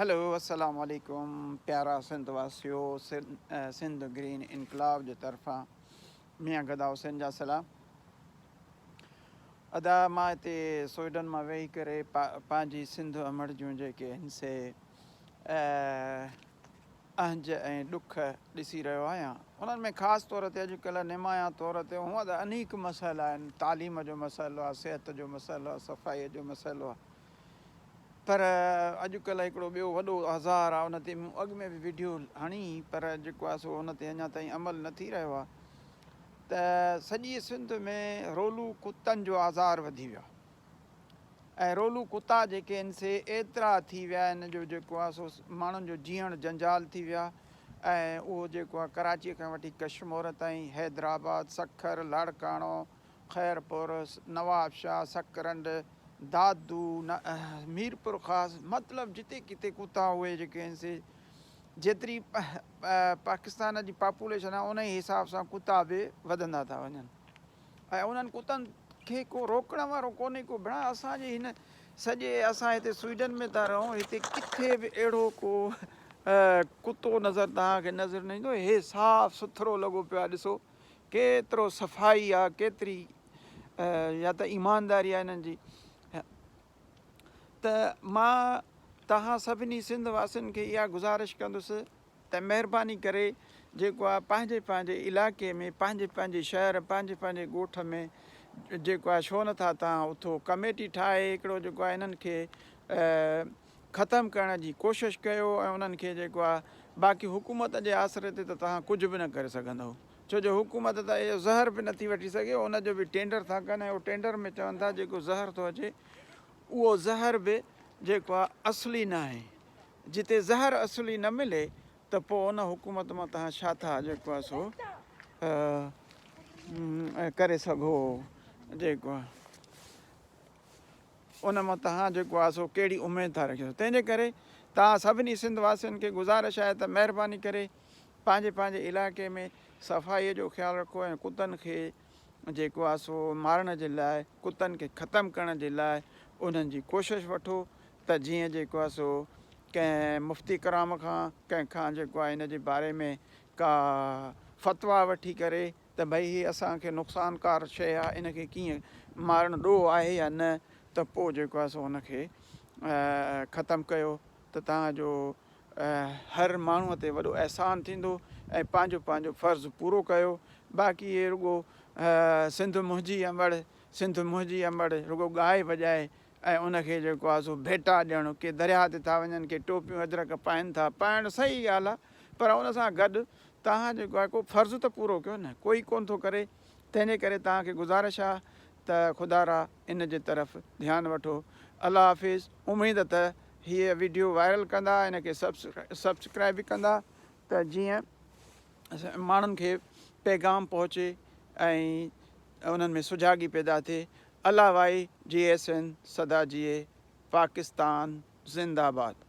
هلو السلام عليڪم پيارا سنڌ واسيو سنڌ گرين انقلاب جي طرفان ميان گدا حسين جا سلام ادا مان هتي سوئيڊن مان ويهي ڪري پنهنجي سنڌ امڙ جون جيڪي آهن سي اهنج ۽ ڏک ڏسي رهيو آهيان انهن ۾ خاص طور تي اڄڪلهه نمايان طور تي هونء ته انيڪ مسئلا آهن تعليم جو مسئلو آهي صحت جو مسئلو آهي صفائي جو مسئلو آهي پر اڄڪلهه هڪڙو ٻيو وڏو آزار آهي ان تي مون اڳ ۾ به وڊيو هڻي پر جيڪو آهي سو ان تي اڃا تائين عمل نه ٿي رهيو آهي ته سڄي سنڌ ۾ رولو ڪتن جو آزار وڌي ويو آهي ۽ رولو ڪتا جيڪي آهن سي ايترا ٿي ويا آهن جو جيڪو آهي سو ماڻهن جو جيئڻ جنجال ٿي ويو آهي ۽ اهو جيڪو آهي ڪراچي کان وٺي ڪشمور تائين حيدرآباد سکر لاڙڪاڻو خيرپور، نوابشاهه، سڪرنڊ، دادو، ميرپورخاص مطلب جتي ڪٿي ڪتا اهي جيڪي آهن سي جيتري پاڪستان جي پاپوليشن آهي انهي حساب سان ڪتا به وڌندا ٿا وڃن ۽ انهن ڪتن کي ڪو روڪڻ وارو ڪونهي ڪو ڀيڻا اسان جي هن سڄي اسان هتي سوئيڊن ۾ ٿا رهون هتي ڪٿي به اهڙو ڪو ڪتو نظر توهان کي نظر نه ايندو هي صاف سٿرو لڳو پيو آهي ڏسو ڪيترو صفائي آ ڪيتري يا ته ايمانداري آ انهن جي ته مان توهان سڀني سنڌ واسين کي اها گذارش ڪندس ته مهرباني ڪري جيڪو آ پنهنجي پنهنجي علائقي ۾ پنهنجي پنهنجي شهر پنهنجي پنهنجي ڳوٺ ۾ جيڪو آ ڇو نٿا توهان اٿو ڪميٽي ٺاهي هڪڙو جيڪو آ انهن کي ختم ڪرڻ جي ڪوشش ڪيو ۽ انهن کي جيڪو آهي باقي حڪومت جي آسري تي ته توهان ڪجهه به نه ڪري سگهندؤ ڇو جو حڪومت ته اهو زهر به نٿي وٺي سگهي ان جو به ٽينڊر ٿا ڪن ۽ اهو ٽينڊر ۾ چون ٿا جيڪو زهر ٿو اچي اهو زهر به جيڪو آهي اصلي ناهي جتي زهر اصلي نه ملي ته پوء ان حڪومت مان توهان ڇا ٿا جيڪو آهي سو ڪري سگهو جيڪو آهي ان مان توهان جيڪو آهي سو ڪهڙي اميد ٿا رکي سگهو. تنهن جي ڪري توهان سڀني سنڌ واسين کي گذارش آهي ته مهرباني ڪري پنهنجي پنهنجي علائقي ۾ صفائي جو خيال رکو ۽ ڪتن کي جيڪو آهي سو مارڻ جي لاء ڪتن کي ختم ڪرڻ جي لاء انهن جي ڪوشش وٺو ته جيئن جيڪو آهي سو ڪنهن مفتي ڪرام کان ڪنهن کان جيڪو آهي ان جي باري ۾ ڪا فتويٰ وٺي ڪري ته ڀئي هي اسان کي نقصانڪار شيء آهي ان کي ڪيئن مارڻ ڏوهه آهي يا نه ته پوء جيڪو آهي سو ان کي ختم ڪيو ته توهان جو هر ماڻهوء تي وڏو احسان ٿيندو ۽ پنهنجو پنهنجو فرض پورو ڪيو باقي هي رڳو سنڌ منهنجي امڙ سنڌ منهنجي امڙ رڳو ڳائي وڄائي ۽ ان کي جيڪو آهي سو ڀيٽا ڏيڻ ڪي درياهه تي ٿا وڃن ڪي ٽوپيون اجرڪ پائن ٿا پائڻ صحيح ڳالهه آهي پر ان سان گڏ توهان جيڪو آهي ڪو فرض ته پورو ڪيو نه ڪوئي ڪونه ٿو ڪري تنهن جي ڪري توهان کي گذارش آهي ته خدارا ان جي طرف ڌيان وٺو الله حافظ اميد ته هيء ويڊيو وائرل ڪندا ان کي سبسڪرائب به ڪندا ته جيئن ماڻهن کي پيغام پهچي ۽ انهن ۾ سجاڳي پيدا ٿئي الله وائي جي ايس اين سدا جيئي پاڪستان زنده باد.